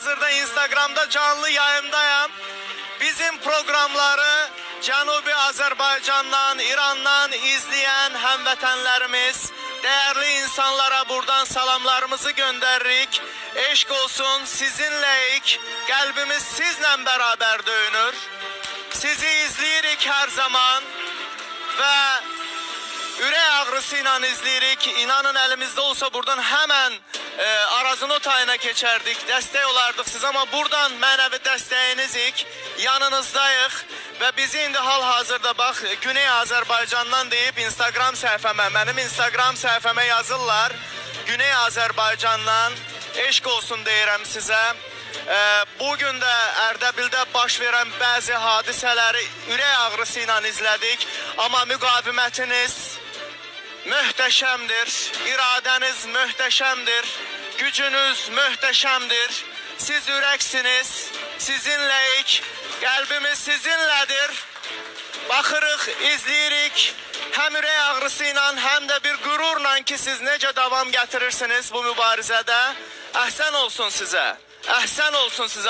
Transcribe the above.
Hazırda Instagramda canlı yayımdayam. Bizim proqramları Cənubi Azərbaycandan, İrandan izləyən həmvətənlərimiz, dəyərli insanlara buradan salamlarımızı göndəririk. Eşq olsun, sizinləyik. Qəlbimiz sizlə bərabər döyünür. Sizi izləyirik hər zaman və ürək ağrısı ilə izləyirik. İnanın əlimizdə olsa buradan həmən Arazın o tayına keçərdik, dəstək olardıq siz, amma buradan mənəvi dəstəyinizik, yanınızdayıq və bizi indi hal-hazırda bax Güney Azərbaycandan deyib Instagram səhifəmə, mənim Instagram səhifəmə yazırlar. Güney Azərbaycandan eşq olsun deyirəm sizə. Bugün də Ərdəbildə baş verən bəzi hadisələri ürək ağrısı ilə izlədik, amma müqavimətiniz möhtəşəmdir, iradəniz möhtəşəmdir, gücünüz möhtəşəmdir. Siz ürəksiniz, sizinləyik, qəlbimiz sizinlədir. Baxırıq, izləyirik, həm ürək ağrısı ilə, həm də bir qürurla ki, siz necə davam gətirirsiniz bu mübarizədə. Əhsən olsun sizə, əhsən olsun sizə.